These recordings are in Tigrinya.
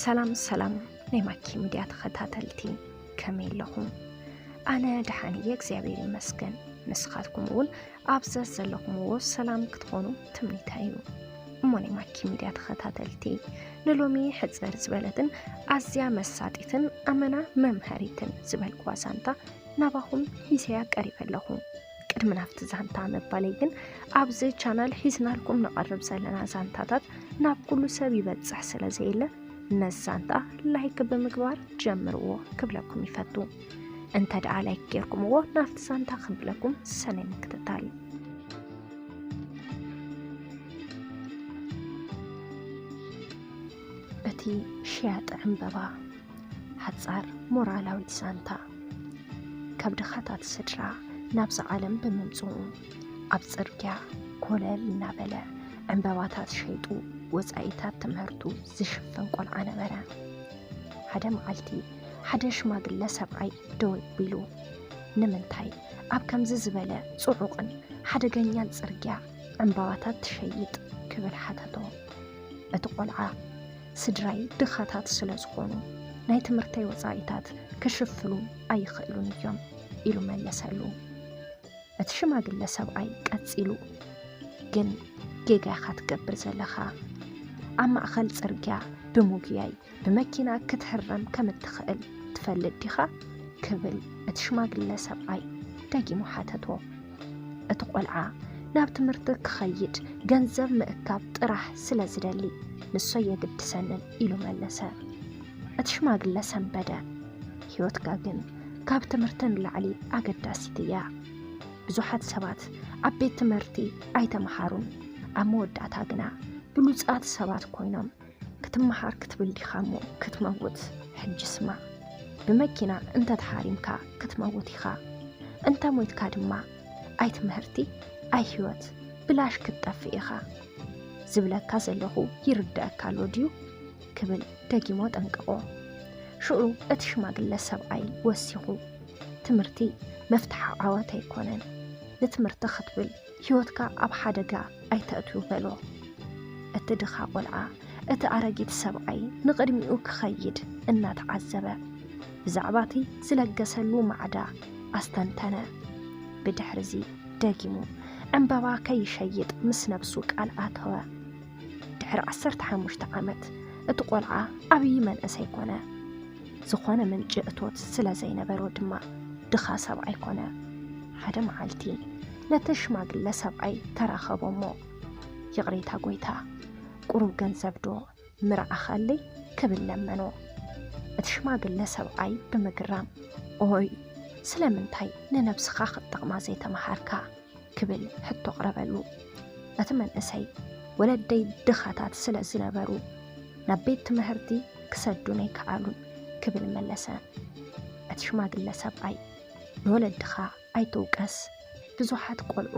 ሰላም ሰላም ናይ ማኪ ሚድያ ተኸታተልቲ፣ ከመይ ኣለኹም? ኣነ ደሓን እየ እግዚኣብሔር ይመስገን። ንስኻትኩም እውን ኣብ ዘዘለኹምዎ ሰላም ክትኾኑ ትምኒተይ እዩ። እሞ ናይ ማኪ ሚድያ ተኸታተልቲ፣ ንሎሚ ሕፅር ዝበለትን ኣዝያ መሳጢትን ኣመና መምሃሪትን ዝበልኩዋ ዛንታ ናባኹም ሒዘያ ቀሪበ ኣለኹ። ቅድሚ ናብቲ ዛንታ ምባለይ ግን፣ ኣብዚ ቻናል ሒዝናልኩም ንቐርብ ዘለና ዛንታታት ናብ ኩሉ ሰብ ይበጽሕ ስለ ዘየለ፣ ነዚ ዛንታ ላይክ ብምግባር ጀምርዎ ክብለኩም ይፈቱ። እንተ ደኣ ላይክ ጌርኩምዎ፣ ናብቲ ዛንታ ክብለኩም ሰናይ ምክትታል። እቲ ሽያጢ ዕምበባ። ሓጻር ሞራላዊት ዛንታ። ካብ ድኻታት ስድራ ናብዛ ዓለም ብምምጽኡ፣ ኣብ ጽርግያ ኮለል እናበለ ዕምበባታት ሸይጡ ወጻኢታት ትምህርቱ ዝሽፍን ቆልዓ ነበረ። ሓደ መዓልቲ ሓደ ሽማግለ ሰብኣይ ደው ኣቢሉ፣ "ንምንታይ ኣብ ከምዚ ዝበለ ጽዑቕን ሓደገኛን ጽርግያ ዕምባባታት ትሸይጥ?" ክብል ሓተቶ። እቲ ቆልዓ፣ "ስድራይ ድኻታት ስለ ዝኾኑ፣ ናይ ትምህርተይ ወጻኢታት ክሽፍኑ ኣይኽእሉን እዮም" ኢሉ መለሰሉ። እቲ ሽማግለ ሰብኣይ ቀጺሉ፣ "ግን ጌጋ ኢኻ ትገብር ዘለኻ። ኣብ ማእከል ጽርግያ ብምጉያይ ብመኪና ክትህረም ከም እትኽእል ትፈልጥ ዲኻ?" ክብል እቲ ሽማግለ ሰብኣይ ደጊሙ ሓተቶ። እቲ ቆልዓ ናብ ትምህርቲ ክኸይድ ገንዘብ ምእካብ ጥራሕ ስለ ዝደሊ፣ ንሶ የግድሰንን ኢሉ መለሰ። እቲ ሽማግለ ሰንበደ። ህይወትካ ግን ካብ ትምህርቲ ንላዕሊ ኣገዳሲት እያ። ብዙሓት ሰባት ኣብ ቤት ትምህርቲ ኣይተምሃሩን፣ ኣብ መወዳእታ ግና ብሉጻት ሰባት ኮይኖም። ክትመሃር ክትብል ዲኻ እሞ ክትመውት? ሕጂ ስማዕ፣ ብመኪና እንተ ተሃሪምካ ክትመውት ኢኻ። እንተ ሞይትካ ድማ፣ ኣይ ትምህርቲ፣ ኣይ ህይወት፣ ብላሽ ክትጠፍእ ኢኻ። ዝብለካ ዘለኹ ይርድኣካ ኣሎ ድዩ? ክብል ደጊሞ ጠንቀቖ። ሽዑ እቲ ሽማግለ ሰብኣይ ወሲኹ፣ ትምህርቲ መፍትሒ ዓወት ኣይኮነን። ንትምህርቲ ክትብል ህይወትካ ኣብ ሓደጋ ኣይተእትው በሎ። እቲ ድኻ ቆልዓ፣ እቲ ኣረጊት ሰብኣይ ንቕድሚኡ ክኸይድ እናተዓዘበ፣ ብዛዕባ እቲ ዝለገሰሉ ማዕዳ ኣስተንተነ። ብድሕርዚ ደጊሙ ዕምባባ ከይሸይጥ ምስ ነብሱ ቃል ኣተወ። ድሕሪ ዓሰርተ ሓሙሽተ ዓመት እቲ ቆልዓ ዓብዪ መንእሰይ ኮነ። ዝኾነ ምንጪ እቶት ስለ ዘይነበሮ ድማ ድኻ ሰብኣይ ኮነ። ሓደ መዓልቲ ነቲ ሽማግለ ሰብኣይ ተራኸቦ እሞ፣ "ይቕሬታ ጎይታ፣ ቁሩብ ገንዘብ ዶ ምረኣኻለይ?" ክብል ለመኖ። እቲ ሽማግለ ሰብኣይ ብምግራም፣ "ኦይ፣ ስለምንታይ ንነብስኻ ክትጠቕማ ዘይተመሃርካ?" ክብል ሕቶ ኣቕረበሉ። እቲ መንእሰይ፣ "ወለደይ ድኻታት ስለ ዝነበሩ፣ ናብ ቤት ትምህርቲ ክሰዱኒ ኣይከኣሉን" ክብል መለሰ። እቲ ሽማግለ ሰብኣይ፣ "ንወለድኻ ኣይትውቀስ። ብዙሓት ቆልዑ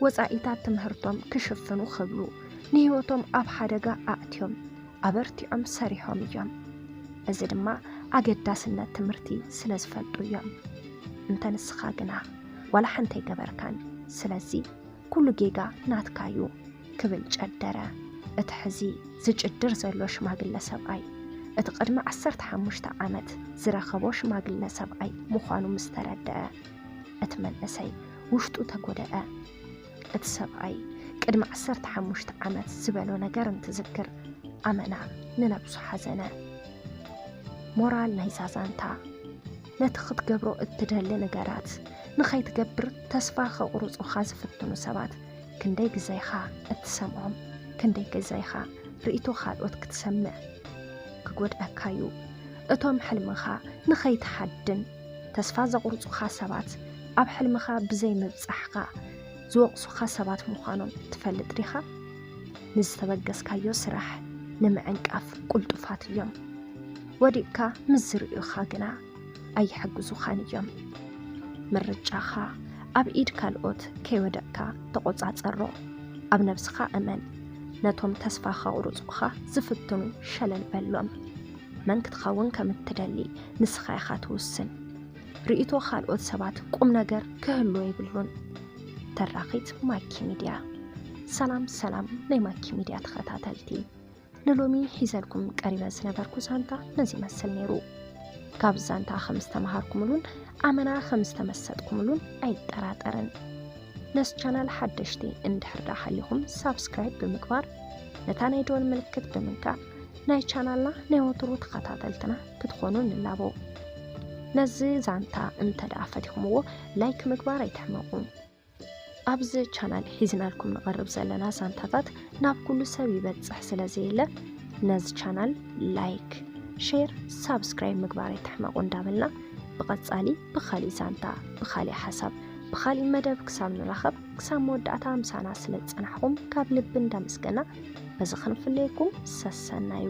ወጻኢታት ትምህርቶም ክሽፍኑ ክብሉ ንህይወቶም ኣብ ሓደጋ ኣእትዮም ኣበርቲዖም ሰሪሖም እዮም። እዚ ድማ ኣገዳስነት ትምህርቲ ስለ ዝፈልጡ እዮም። እንተ ንስኻ ግና ዋላ ሓንቲ ኣይገበርካን። ስለዚ ኩሉ ጌጋ ናትካ እዩ" ክብል ጨደረ። እቲ ሕዚ ዝጭድር ዘሎ ሽማግለ ሰብኣይ፣ እቲ ቅድሚ ዓሰርተ ሓሙሽተ ዓመት ዝረኸቦ ሽማግለ ሰብኣይ ምዃኑ ምስ ተረድአ፣ እቲ መንእሰይ ውሽጡ ተጎድኣ። እቲ ሰብኣይ ቅድሚ ዓሰርተ ሓሙሽተ ዓመት ዝበሎ ነገር እንትዝክር፣ ኣመና ንነብሱ ሓዘነ። ሞራል ናይዛ ዛንታ፣ ነቲ ክትገብሮ እትደሊ ነገራት ንኸይትገብር ተስፋ ከቑርጹኻ ዝፍትኑ ሰባት ክንደይ ግዜ ኢኻ እትሰምዖም? ክንደይ ግዜ ኢኻ ርእይቶ ካልኦት ክትሰምዕ? ክጎድኣካ እዩ። እቶም ሕልምኻ ንኸይትሃድን ተስፋ ዘቑርጹኻ ሰባት፣ ኣብ ሕልምኻ ብዘይ ምብጻሕኻ ዝወቕሱኻ ሰባት ምዃኖም ትፈልጥ ዲኻ? ንዝተበገስካዮ ስራሕ ንምዕንቃፍ ቅልጡፋት እዮም። ወዲቕካ ምስ ዝርእዩኻ ግና ኣይሕግዙኻን እዮም። ምርጫኻ ኣብ ኢድ ካልኦት ከይወደቕካ ተቖጻጸሮ። ኣብ ነብስኻ እመን። ነቶም ተስፋ ከቑርጹኻ ዝፍትኑ ሸለል በሎም። መን ክትኸውን ከም እትደሊ ንስኻ ኢኻ ትውስን። ርእይቶ ካልኦት ሰባት ቁም ነገር ክህልዎ የብሉን። ተራኺት ማኪ ሚድያ። ሰላም ሰላም ናይ ማኪ ሚድያ ተኸታተልቲ። ንሎሚ ሒዘልኩም ቀሪበ ዝነበርኩ ዛንታ ነዚ ይመስል ነይሩ። ካብ ዛንታ ከም ዝተምሃርኩምሉን ኣመና ከም ዝተመሰጥኩምሉን ኣይጠራጠርን። ነዚ ቻናል ሓደሽቲ እንድሕር ደኣ ሃሊኹም ሳብስክራይብ ብምግባር ነታ ናይ ደወል ምልክት ብምንካእ ናይ ቻናልና ናይ ወትሩ ተኸታተልትና ክትኾኑ ንላቦ። ነዚ ዛንታ እንተ ደኣ ፈቲኹምዎ ላይክ ምግባር ኣይትሕመቑ። ኣብዚ ቻናል ሒዝናልኩም ንቐርብ ዘለና ዛንታታት ናብ ኩሉ ሰብ ይበጽሕ ስለ ዘየለ ነዚ ቻናል ላይክ፣ ሼር፣ ሳብስክራይብ ምግባር ኣይትሕመቑ እንዳበልና ብቐጻሊ ብኻሊእ ዛንታ፣ ብኻሊእ ሓሳብ፣ ብኻሊእ መደብ ክሳብ ንራኸብ ክሳብ መወዳእታ ምሳና ስለ ዝጸናሕኩም ካብ ልቢ እንዳመስገና በዚ ክንፍለየኩም ሰሰናዩ።